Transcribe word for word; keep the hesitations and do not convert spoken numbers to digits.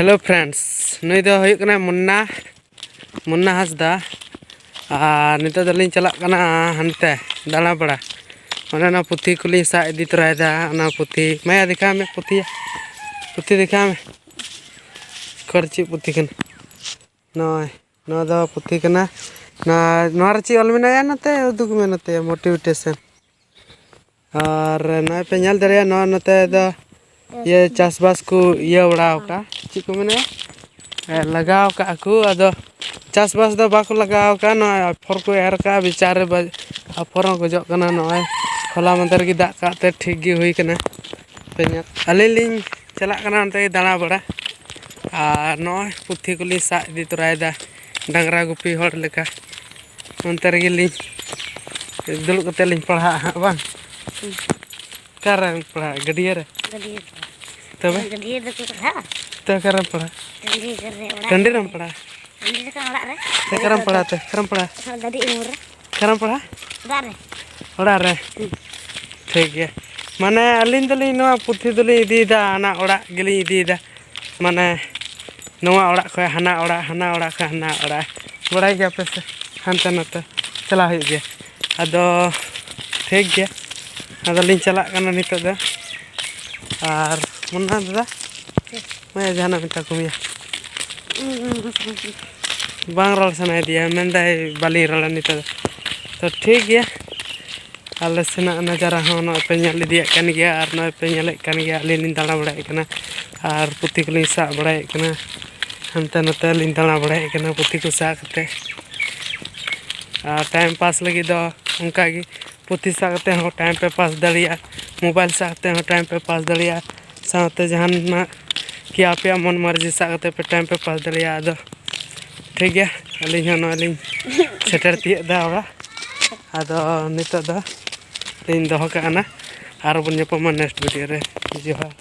Hello friends, ᱱᱩᱭ ᱫᱚ ᱦᱩᱭᱩᱜ ᱠᱟᱱᱟ ᱢᱩᱱᱱᱟ, ᱢᱩᱱᱱᱟ ᱦᱟᱸᱥᱫᱟ᱾ ᱟᱨ ᱱᱤᱛᱚᱜ ᱫᱚᱞᱤᱧ ᱪᱟᱞᱟᱜ ᱠᱟᱱᱟ ᱦᱟᱱᱛᱮ ᱫᱟᱬᱟ ᱵᱟᱲᱟ᱾ ᱚᱱᱮ ᱚᱱᱟ ᱯᱩᱛᱷᱤ ᱠᱚᱞᱤᱧ ᱥᱟᱵ ᱤᱫᱤ ᱛᱚᱨᱟᱭᱮᱫᱟ, ᱚᱱᱟ ᱯᱩᱛᱷᱤ᱾ ᱢᱟᱭᱟ, ᱫᱮᱠᱷᱟᱣ ᱢᱮ ᱯᱩᱛᱷᱤ, ᱯᱩᱛᱷᱤ ᱫᱮᱠᱷᱟᱣ ᱢᱮ᱾ ᱚᱠᱟᱨᱮ ᱪᱮᱫ ᱯᱩᱛᱷᱤ ᱠᱟᱱᱟ? ᱱᱚᱜᱼᱚᱭ, ᱱᱚᱣᱟ ᱫᱚ ᱯᱩᱛᱷᱤ ᱠᱟᱱᱟ᱾ ᱱᱚᱣᱟ, ᱱᱚᱣᱟ ᱨᱮ ᱪᱮᱫ ᱚᱞ ᱢᱮᱱᱟᱜᱼᱟ? ᱱᱚᱛᱮ ᱩᱫᱩᱜ ᱢᱮ, ᱱᱚᱛᱮ motivation᱾ ᱟᱨ ᱱᱚᱜᱼᱚᱭ ᱯᱮ ᱧᱮᱞ ᱫᱟᱲᱮᱭᱟᱜᱼᱟ, ᱱᱚᱣᱟ ᱱᱚᱛᱮ ᱫᱚ ᱤᱭᱟᱹ ᱪᱟᱥᱵᱟᱥ ᱠᱚ ᱤᱭᱟᱹ ᱵᱟᱲᱟ ᱟᱠᱟᱫᱼᱟ, ᱪᱮᱫ ᱠᱚ ᱢᱮᱱᱟ, ᱮ, ᱞᱟᱜᱟᱣ ᱠᱟᱜᱼᱟ ᱠᱚ᱾ ᱟᱫᱚ ᱪᱟᱥᱵᱟᱥ ᱫᱚ ᱵᱟᱠᱚ ᱞᱟᱜᱟᱣ ᱠᱟᱜᱼᱟ, ᱱᱚᱜᱼᱚᱭ ᱟᱯᱷᱚᱨ ᱠᱚ ᱮᱨ ᱠᱟᱜᱼᱟ, ᱵᱮᱪᱟᱨᱮ ᱵᱟ-, ᱟᱯᱷᱚᱨ ᱦᱚᱸ ᱜᱚᱡᱚᱜ ᱠᱟᱱᱟ᱾ ᱱᱚᱜᱼᱚᱭ ᱦᱚᱞᱟ ᱢᱟᱫᱷᱮᱨ ᱜᱮ ᱫᱟᱜ ᱠᱟᱜ ᱛᱮ ᱴᱷᱤᱠ ᱜᱮ ᱦᱩᱭ ᱠᱟᱱᱟ᱾ ᱯᱮ ᱧᱮᱞ, ᱟᱹᱞᱤᱧ ᱞᱤᱧ ᱪᱟᱞᱟᱜ ᱠᱟᱱᱟ ᱚᱱᱛᱮ ᱜᱮ ᱫᱟᱬᱟ ᱵᱟᱲᱟ, ᱟᱨ ᱱᱚᱜᱼᱚᱭ ᱯᱩᱛᱷᱤ ᱠᱚᱞᱤᱧ ᱥᱟᱵ ᱤᱫᱤ ᱛᱚᱨᱟᱭᱮᱫᱟ, ᱰᱟᱝᱨᱟ ᱜᱩᱯᱤ ᱦᱚᱲ ᱞᱮᱠᱟ᱾ ᱚᱱᱛᱮ ᱨᱮᱜᱮ ᱞᱤᱧ ᱫᱩᱲᱩᱵ ᱠᱟᱛᱮ ᱞᱤᱧ ᱯᱟᱲᱦᱟᱜᱼᱟ ᱦᱟᱸᱜ, ᱵᱟᱝ? ᱦᱩᱸ᱾ ᱚᱠᱟᱨᱮᱢ ᱯᱟᱲᱦᱟᱜᱼᱟ? ᱜᱟᱹᱰᱭᱟᱹ ᱨᱮ? ᱜᱟᱹᱰᱭᱟᱹ ᱨᱮ᱾ ᱛᱚᱵᱮ? ᱜᱟᱹᱰᱭᱟᱹ ᱨᱮᱫᱚ ᱠᱚ ᱯᱟᱲᱦᱟᱜᱼᱟ᱾ ᱛᱚ ᱚᱠᱟᱨᱮᱢ ᱯᱟᱲᱦᱟᱜᱼᱟ? ᱴᱟᱺᱰᱤ ᱨᱮ, ᱚᱲᱟᱜ ᱴᱟᱺᱰᱤ ᱨᱮ᱾ ᱨᱮᱢ ᱯᱟᱲᱦᱟᱜᱼᱟ? ᱴᱟᱺᱰᱤ ᱨᱮ ᱠᱷᱟᱱ ᱚᱲᱟᱜ ᱨᱮ᱾ ᱛᱚ ᱚᱠᱟᱨᱮᱢ ᱯᱟᱲᱦᱟᱜᱼᱟ ᱛᱮ? ᱚᱠᱟᱨᱮᱢ ᱯᱟᱲᱦᱟᱜᱼᱟ? ᱚᱠᱟᱨᱮᱢ ᱯᱟᱲᱦᱟᱜᱼᱟ? ᱫᱟᱨᱮ ᱩᱢᱩᱞ ᱨᱮ᱾ ᱚᱠᱟᱨᱮᱢ ᱯᱟᱲᱦᱟᱜᱼᱟ? ᱚᱲᱟᱜ ᱨᱮ᱾ ᱦᱩᱸ᱾ ᱴᱷᱤᱠ ᱜᱮᱭᱟ᱾ ᱢᱟᱱᱮ ᱟᱹᱞᱤᱧ ᱫᱚᱞᱤᱧ ᱱᱚᱣᱟ ᱯᱩᱛᱷᱤ ᱫᱚᱞᱤᱧ ᱤᱫᱤᱭᱮᱫᱟ, ᱚᱱᱟ ᱚᱲᱟᱜ ᱜᱮᱞᱤᱧ ᱤᱫᱤᱭᱮᱫᱟ᱾ ᱢᱟᱱᱮ ᱱᱚᱣᱟ ᱚᱲᱟᱜ ᱠᱷᱚᱱ ᱦᱟᱱᱟ ᱚᱲᱟᱜ, ᱦᱟᱱᱟ ᱚᱲᱟᱜ ᱠᱷᱚᱱ ᱦᱟᱱᱟ ᱚᱲᱟᱜ, ᱵᱟᱲᱟᱭ ᱜᱮᱭᱟ ᱯᱮ ᱥᱮ, ᱦᱟᱱᱛᱮ ᱱᱟᱛᱮ ᱪᱟᱞᱟᱣ ᱦᱩᱭᱩᱜ ᱜᱮᱭᱟ᱾ ᱟᱫᱚ ᱴᱷᱤᱠ ᱜᱮᱭᱟ, ᱟᱫᱚᱞᱤᱧ ᱪᱟᱞᱟᱜ ᱠᱟᱱᱟ ᱱᱤᱛᱚᱜ ᱫᱚ᱾ ᱟᱨ ᱢᱩᱱᱱᱟ ᱫᱟᱫᱟ, ᱢᱟᱭᱟ, ᱡᱟᱦᱟᱱᱟᱜ ᱢᱮᱛᱟ ᱠᱚ ᱢᱮᱭᱟ? ᱵᱟᱝ ᱨᱚᱲ ᱥᱟᱱᱟᱭᱮᱫᱮᱭᱟ, ᱢᱮᱱᱫᱟᱭ ᱵᱟᱹᱞᱤᱧ ᱨᱚᱲᱟ ᱱᱤᱛᱚᱜ ᱫᱚ᱾ ᱛᱚ ᱴᱷᱤᱠ ᱜᱮᱭᱟ, ᱟᱞᱮ ᱥᱮᱱᱟᱜ ᱱᱟᱡᱟᱨᱟ ᱦᱚᱸ ᱱᱚᱜᱼᱚᱭ ᱯᱮ ᱧᱮᱞ ᱤᱫᱤᱭᱮᱫ ᱠᱟᱱ ᱜᱮᱭᱟ, ᱟᱨ ᱱᱚᱜᱼᱚᱭ ᱯᱮ ᱧᱮᱞᱮᱫ ᱠᱟᱱ ᱜᱮᱭᱟ, ᱟᱹᱞᱤᱧ ᱞᱤᱧ ᱫᱟᱬᱟ ᱵᱟᱲᱟᱭᱮᱫ ᱠᱟᱱᱟ ᱟᱨ ᱯᱩᱛᱷᱤ ᱠᱚᱞᱤᱧ ᱥᱟᱵ ᱵᱟᱲᱟᱭᱮᱫ ᱠᱟᱱᱟ᱾ ᱦᱟᱱᱛᱮ ᱱᱟᱛᱮ ᱞᱤᱧ ᱫᱟᱬᱟ ᱵᱟᱲᱟᱭᱮᱫ ᱠᱟᱱᱟ ᱯᱩᱛᱷᱤ ᱠᱚ ᱥᱟᱵ ᱠᱟᱛᱮ᱾ ᱟᱨ time pass ᱞᱟᱹᱜᱤᱫ ᱫᱚ ᱚᱱᱠᱟ ᱜᱮ, ᱯᱩᱛᱷᱤ ᱥᱟᱵ ᱠᱟᱛᱮ ᱦᱚᱸ time ᱯᱮ pass ᱫᱟᱲᱮᱭᱟᱜᱼᱟ, mobile ᱥᱟᱵ ᱠᱟᱛᱮ ᱦᱚᱸ time ᱯᱮ pass ᱫᱟᱲᱮᱭᱟᱜᱼᱟ, ᱥᱟᱶᱛᱮ ᱡᱟᱦᱟᱱᱟᱜ ᱠᱤ ᱟᱯᱮᱭᱟᱜ ᱢᱚᱱ ᱢᱟᱨᱡᱤ ᱥᱟᱵ ᱠᱟᱛᱮ ᱯᱮ time ᱯᱮ pass ᱫᱟᱲᱮᱭᱟᱜᱼᱟ᱾ ᱟᱫᱚ ᱴᱷᱤᱠ ᱜᱮᱭᱟ, ᱟᱹᱞᱤᱧ ᱦᱚᱸ ᱱᱚᱜᱼᱚᱭ ᱞᱤᱧ ᱥᱮᱴᱮᱨ ᱛᱤᱭᱳᱜ ᱮᱫᱟ ᱚᱲᱟᱜ᱾ ᱟᱫᱚ ᱱᱤᱛᱚᱜ ᱫᱚ ᱞᱤᱧ ᱫᱚᱦᱚ ᱠᱟᱜᱼᱟ ᱱᱟ, ᱟᱨ ᱵᱚᱱ ᱧᱟᱯᱟᱢᱟ next video ᱨᱮ᱾ ᱡᱚᱦᱟᱨ᱾